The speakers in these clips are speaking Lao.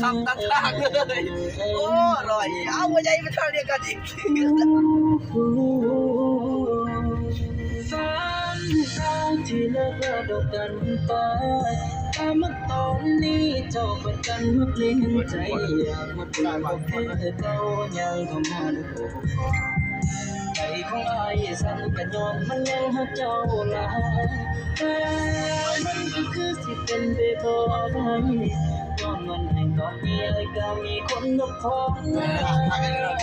ຄຳຕັດທາງເລີຍ. ໂອ້ ອະຮ່ອຍ. ເອົາ ບໍ່ໃຫຍ່ມາທາງດຽວກັນອີກ. ສາມທາງທີ່ເລີກລາດອກກັນໄປ ແຕ່ມາຕອນນີ້ເຈົ້າປະຈັນມາປ່ຽນໃຈ ຢາກມາເປັນບໍ່ຄືເກົ່າ ຍ່າງເຂົ້າມາ ໃຈຂອງອ້າຍສັ່ນກະຍ້ອນມັນຍັງຮັກເຈົ້າຫຼາຍ ແຕ່ມັນກໍຄືຊິເປັນໄປບໍ່ໄດ້ ຍ້ອນວ່າໃນຕອນນີ້ອ້າຍກໍມີຄົນນອກຂອງອ້າຍແລ້ວ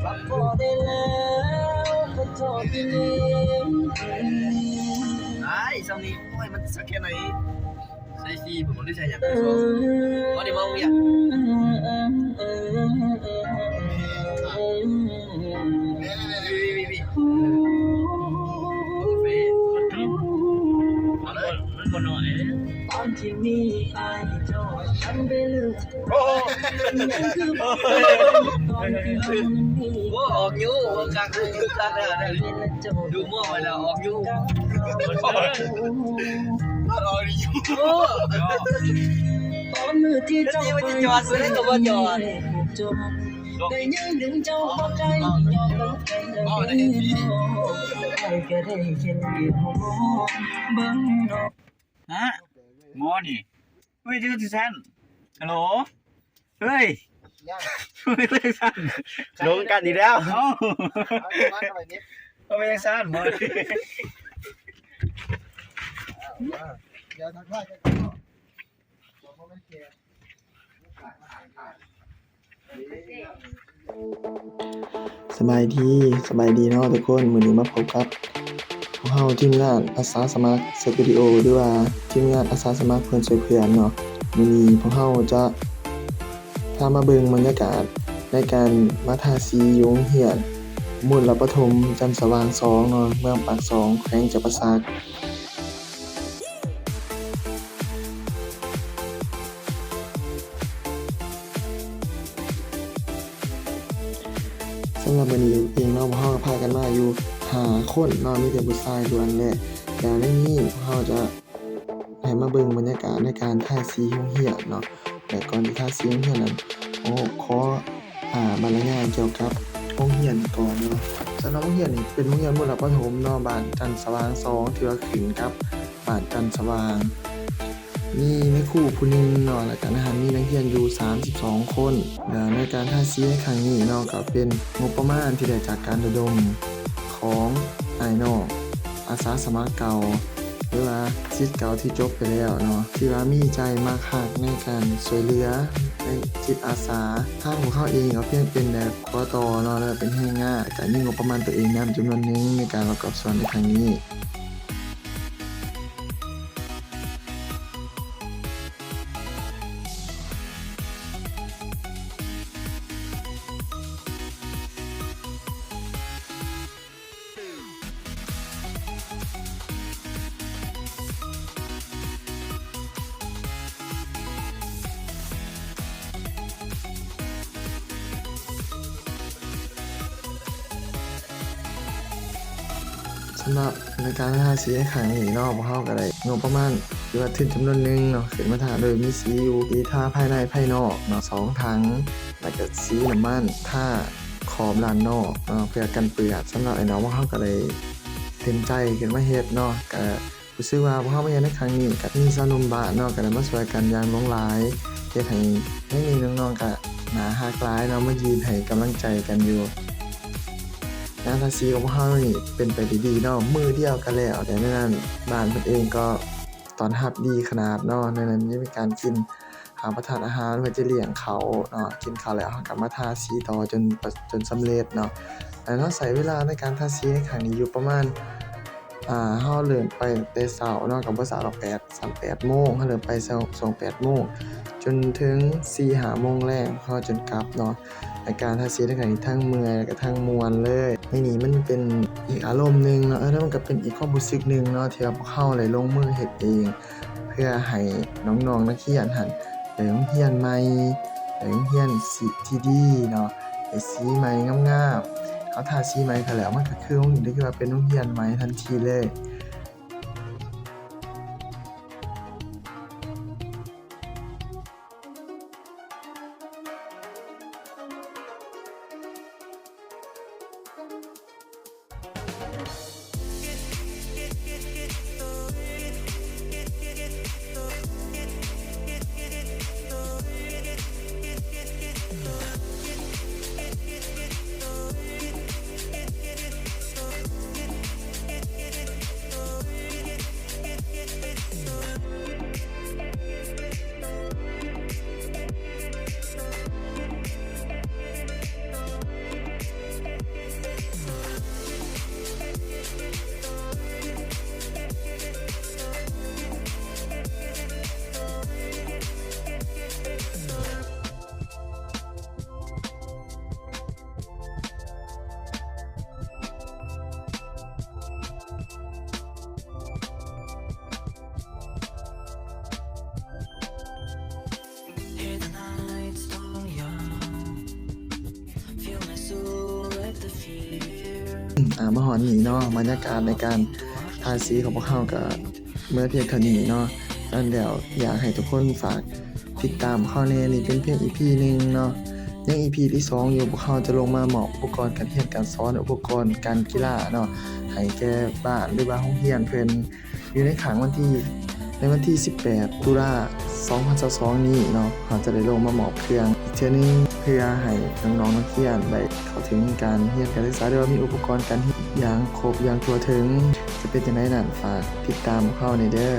ປັບບໍ່ໄດ້ແລ້ວ ຂໍໂທດອີ່ຫຼີ. ອ້າຍ ຊ່ຳນີ້ ໂອ້ຍ ມັນສັກແຄ່ໃດ? ໃສ່ສີ່ບໍ່ ຫຼືໃສ່ຫຍັງ? ບໍ່ໄດ້ເວົ້າຫຍັງ. ໂອ້ໂຫ ໂອ້ ອອກຢູ່ ຄັກ ຄັກ ຄັກ ດູໝໍໄວ້ແລ້ວ ອອກຢູ່. ຕອນມື້ທີ່ເຈົ້າໄປ ກໍບໍ່ຈອດ ແຕ່ຍັງດຶງເຈົ້າບໍ່ໄດ້ ຍ້ອນເບິ່ງໄປ ເບິ່ງມາ ອ້າຍກໍໄດ້ເຫັນຢູ່ ເບິ່ງເນາະ. ຮະ ໝໍນີ້ ເຮີ້ຍ ຈັ່ງຊັ້ນ ຮັລໂຫຼ ເຮີ້ຍ ເຮີ້ຍ ຈັ່ງຊັ້ນ ລົງກັນອີກແລ້ວ ເອົ້າ ເອົາໄປຈັ່ງຊັ້ນໝໍ ດຽວທັກທາຍກັນກ່ອນ. ສະບາຍດີ ສະບາຍດີເນາະທຸກຄົນ. ມື້ນີ້ມາພົບກັບພວກເຮົາທີມງານອາສາສະໝັກສະຕູດິໂອ ຫຼືວ່າທີມງານອາສາສະໝັກເພື່ອນຊ່ວຍເພື່ອນເນາະ. ມື້ນີ້ພວກເຮົາຈະພາມາເບິ່ງບັນຍາກາດໃນການມາທາສີຢູ່ໂຮງຮຽນມູນລະປະຖົມຈັນສະຫວ່າງສອງເນາະ ເມືອງປາກຊ່ອງ ແຂວງຈຳປາສັກ. ສຳລັບມື້ນີ້ເອງເນາະ ພວກເຮົາກໍພາກັນມາຢູ່ຫ້າຄົນເນາະ ມີແຕ່ຜູ້ຊາຍລ້ວນແຫຼະ. ແລ້ວໃນນີ້ພວກເຮົາຈະໃຫ້ມາເບິ່ງບັນຍາກາດໃນການທາສີໂຮງຮຽນເນາະ. ແລະ ກ່ອນທີ່ທາສີໂຮງຮຽນນັ້ນ ໂອ້ ຂໍ ອ່າ ບັນລະຍາຍກ່ຽວກັບໂຮງຮຽນກ່ອນເນາະ. ສຳລັບໂຮງຮຽນນີ້ເປັນໂຮງຮຽນມູນລະປະຖົມເນາະ ບ້ານຈັນສະຫວ່າງສອງ ທີ່ວ່າຂຶ້ນກັບບ້ານຈັນສະຫວ່າງ. ມີແມ່ຄູຜູ້ໜຶ່ງເນາະ ແລ້ວກະໃນຫັ້ນມີນັກຮຽນຢູ່ສາມສິບສອງຄົນ. ແລະ ໃນການທາສີໃນຄັ້ງນີ້ເນາະ ກໍເປັນງົບປະມານທີ່ໄດ້ຈາກການລະດົມຂອງອ້າຍນ້ອງອາສາສະໝັກເກົ່າ ຫຼືວ່າສິດເກົ່າທີ່ຈົບໄປແລ້ວເນາະ ທີ່ວ່າມີໃຈມັກຮັກໃນການຊ່ວຍເຫຼືອໃນຈິດອາສາ. ທາງພວກເຮົາເອງກໍພຽງເປັນແບບ ຂໍຕໍ່ເນາະ ແລ້ວເປັນແຮງງານ ກະມີງົບປະມານຕົວເອງນຳຈຳນວນໜຶ່ງໃນການປະກອບສ່ວນໃນຄັ້ງນີ້. ສຳລັບໃນການທາສີໃນຄັ້ງນີ້ເນາະ ພວກເຮົາກໍໄດ້ງົບປະມານ ຫຼືວ່າທຶນຈຳນວນໜຶ່ງເນາະ ຂຶ້ນມາທາໂດຍມີສີຢູ່ ສີທາພາຍໃນພາຍນອກເນາະ ສອງຖັງ ແລ້ວກໍສີນ້ຳມັນທາຂອບດ້ານນອກເນາະ ເພື່ອກັນເປື້ອນ. ສຳລັບອ້າຍນ້ອງພວກເຮົາກໍໄດ້ເຕັມໃຈຂຶ້ນມາເຮັດເນາະ ກໍ ຮູ້ສຶກວ່າພວກເຮົາມາເຮັດໃນຄັ້ງນີ້ ກໍມີຊາວໜຸ່ມບ້ານເນາະ ກໍໄດ້ມາຊ່ວຍກັນຢ່າງຫຼວງຫຼາຍ ເຮັດໃຫ້ໃນນີ້ນ້ອງໆກໍໜ້າຮັກຫຼາຍເນາະ ມາຢືນໃຫ້ກຳລັງໃຈກັນຢູ່. ງານທາສີຂອງພວກເຮົານີ້ເປັນໄປໄດ້ດີເນາະ ມື້ດຽວກໍແລ້ວ ແຕ່ໃນນັ້ນບ້ານເພິ່ນເອງກໍຕ້ອນຮັບດີຂະໜາດເນາະ. ໃນນັ້ນຍັງມີການກິນ ຫາປະທານອາຫານ ເພື່ອຈະລ້ຽງເຂົ້າເນາະ ກິນເຂົ້າແລ້ວເຮົາກໍມາທາສີຕໍ່ຈົນ ຈົນສຳເລັດເນາະ. ແລ້ວເຮົາໃຊ້ເວລາໃນການທາສີໃນຄັ້ງນີ້ຢູ່ປະມານ ອ່າ ເຮົາເລີ່ມໄປຕັ້ງແຕ່ເຊົ້າເນາະ ກໍບໍ່ເຊົ້າດອກ ແປດ ສ່ຳແປດໂມງ ເຮົາເລີ່ມໄປຊ່ວງ ຊ່ວງແປດໂມງ ຈົນເຖິງສີ່ຫ້າໂມງແລງ ເຮົາຈຶ່ງກັບເນາະ. ໃນການທາສີໃນຄັ້ງນີ້ທັງເມື່ອຍ ແລ້ວກໍທັງມ່ວນເລີຍ. ໃນນີ້ມັນເປັນອີກອາລົມໜຶ່ງເນາະ ເອີ ແລ້ວມັນກໍເປັນອີກຄວາມຮູ້ສຶກໜຶ່ງເນາະ ທີ່ວ່າພວກເຮົາໄດ້ລົງມືເຮັດເອງ ເພື່ອໃຫ້ນ້ອງໆນັກຮຽນຫັ້ນໄດ້ໂຮງຮຽນໃໝ່ ໄດ້ໂຮງຮຽນທີ່ດີເນາະ ໄດ້ສີໃໝ່ງາມໆ. ເຮົາທາສີໃໝ່ເຂົາແລ້ວ ມັນກໍຄືໂຮງຮຽນທີ່ວ່າເປັນໂຮງຮຽນໃໝ່ທັນທີເລີຍ. ອ່າ ມາຮອດນີ້ເນາະ ບັນຍາກາດໃນການທາສີຂອງພວກເຮົາກໍເໝິດພຽງເທົ່ານີ້ເນາະ. ສະນັ້ນແລ້ວ ຢາກໃຫ້ທຸກຄົນຝາກຕິດຕາມພວກເຮົາແດ່ ນີ້ເປັນພຽງອີພີໜຶ່ງເນາະ ຍັງອີພີທີສອງຢູ່ ພວກເຮົາຈະລົງມາມອບອຸປະກອນການຮຽນການສອນ ອຸປະກອນການກິລາເນາະ ໃຫ້ແກ່ບ້ານ ຫຼືວ່າໂຮງຮຽນເພິ່ນ ຢູ່ໃນຂ້າງວັນທີ ໃນວັນທີສິບແປດ ຕຸລາ ສອງພັນຊາວສອງນີ້ເນາະ ເຮົາຈະໄດ້ລົງມາມອບເຄື່ອງອີກເທື່ອໜຶ່ງ ເພື່ອໃຫ້ນ້ອງໆນັກຮຽນໄດ້ເຂົ້າເຖິງການຮຽນການສຶກສາ ຫຼືວ່າມີອຸປະກອນການຮຽນຢ່າງຄົບຢ່າງທົ່ວເຖິງ. ຈະເປັນຈັ່ງໃດນັ້ນ ຝາກຕິດຕາມພວກເຮົາແດ່ເດີ.